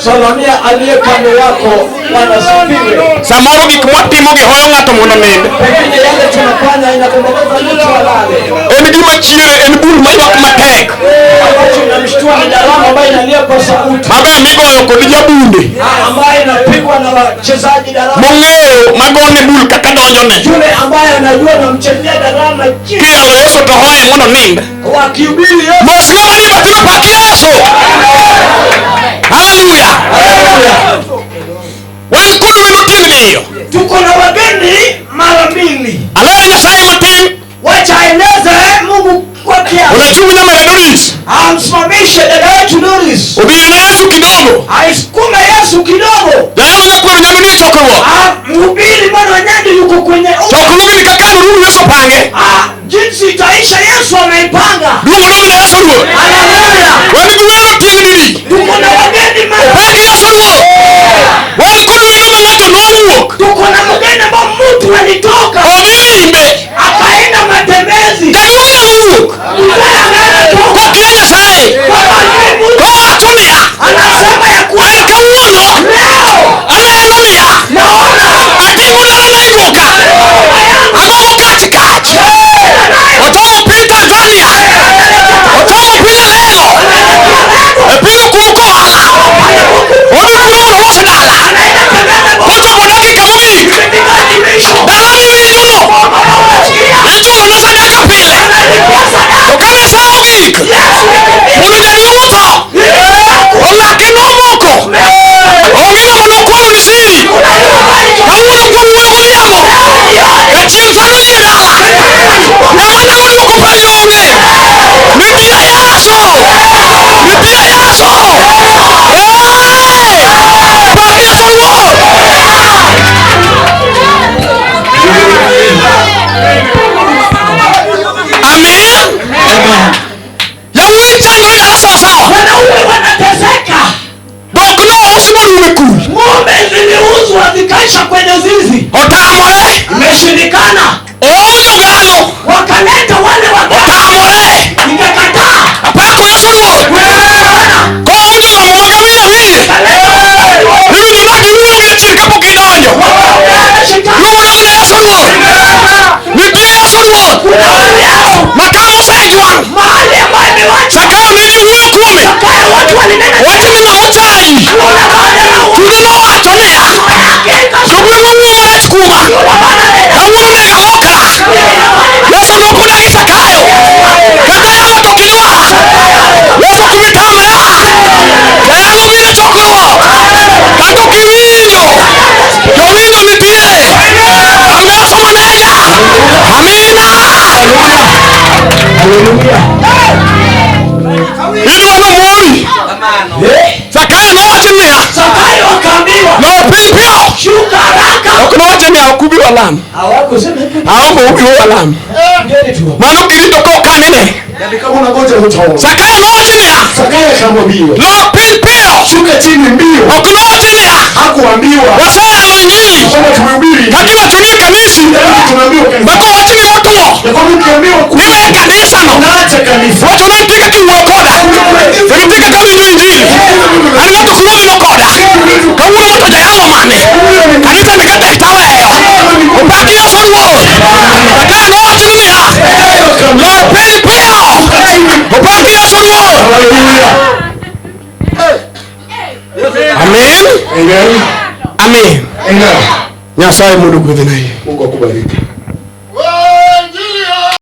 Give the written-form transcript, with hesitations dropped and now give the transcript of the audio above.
Salamia aliye kando yako. Bwana asifiwe. Samoro gik mwatimo gi hoyo ng'ato mondo nind. Pengine yale tunafanya inapendeza mtu alale, En gima chiere, en bul maywak matek. Ambacho inamshtua ni darama ambayo inalia kwa sauti, Maber migoyo kod jabunde. Ambayo inapigwa na wachezaji darama, Mong'eyo magone bul kaka donjone. Yule ambaye anajua namchezea darama chini, Kiyalo Yesu to hoye mondo nind. Wakihubiri Yesu. Mos ng'ama ni bathino pak Yesu. Haleluya. Wan kod wendo tieng' diriyo. Tuko na wageni mara mbili. Aler Nyasaye matin. Wacha aeleze Mungu kwa kiasi. Onachung' nyamera Doris. Amsimamishe dada yetu Doris. Odhire ne Yesu kidogo. Aisukume Yesu kidogo. Jayalo nyakwero nyalo nie chokruok. Mhubiri mwana wa Nyandi yuko kwenye Chokruogni kaka norum Yesu opange. Jinsi itaisha Yesu ameipanga. Duong' odong' ne Yesu Ruoth. Haleluya. Wan gi wendo tieng' diri. Tuko na wageni mara. Opak Yesu Ruoth. Wan kod wendo ma ng'ato nowuok. Tuko na mgeni ambao mtu alitoka Odhi limbe. akaenda matembezi. Jaduong' nyalo wuok. Mzee anatoka. Kokia Nyasaye. Kwa Mungu Kowacho niya. anasema ya kuwa An kawuono. leo Aneno niya. naona Ating'o dalana e goka. Agogo kach kach. Ochomo piny Tanzania. Ochomo piny Alego. E piny okuo kohala. Odhi kuro mondo olos dala. Kochopo dakika mogik. Dala miwinjono. Ichulo ne sadaka pile. To kane sa ogik. Mondo jaduong' otho. To lake nomoko. Onge ng'ama nokwalo ni siri. Kawuono kwawuoyo godhiambo. Jachien sando ji e dala. Ng'ama nyalo duoko penjo onge. Nitie Yesu. Nitie Yesu. Hey! Pak Yesu Ruoth. Amen. Yawuoyi chandore dala sawasawa. Wanaume wanateseka. Dhok nousi morumo e kul. Ng'ombe ziliuzwa zikaisha kwenye zizi, Otamore. imeshindikana. Oom jogalo. Wakaleta wale waganga, Otamore. ikakataa. Apako Yesu Ruoth. Koom jolamo mag awinjo awinje. Iwinjo na giwuoyo gi jachien kapok gidonjo. Luong odong' ne Yesu Ruoth. Nitie Yesu Ruoth. Ma kama osejwang'. Mahali ambayo imewachwa, Zakayo ne ji wuoyo kuome. Zakayo watu walinena, Wacho ni ng'ama ochayi. kuna baada ya Chunye nowacho niya. hakika Jogweng'wa wuoyo marach kuoma. Kawuono nego alokra. Yesu nokodagi Zakayo. Kata yalo to ok idwar. Yesu ok bi tamra. Jayalo biro e chokruok. Kata ok iwinjo. Jowinjo nitie. Tangazo maneja. Amina. Idwa nomori. Zakayo nowacho niya. Zakayo akaambiwa, Lor piny piyo. shuka haraka. Ok nowacho niya ok ubi walam. Hawakusema hivyo. Aongo ubi walam. Ngeni tu. Mano kirito kokanine. Yaani kama unangoja utaona. Zakayo nowacho niya. Zakayo akamwambia, Lor piny piyo. shuka chini mbio. Ok nowacho niya. Hakuambiwa Waseyalo injili. kwamba tumehubiri. Kagiwacho ni e kanisi. Yaani tunaambiwa kanisa. Bako wach ni motwo. Ya kwamba ukiambiwa Niwe kanisa no. unaacha kanisa. Wacho ni nitie kaka iwuoyo koda. To nitie kaka awinjo injili. An ng'ato ok wuoyo koda. Kawuono to jayalo mane. Kanisa ni katek taweyo. Opak Yesu Ruoth. Zakayo nowacho niya. Lor piny piyo. Opak Yesu Ruoth. Haleluya. Amen. Amen. Amen. Amen. Nyasaye mondo ogwedhna. Mungu akubariki.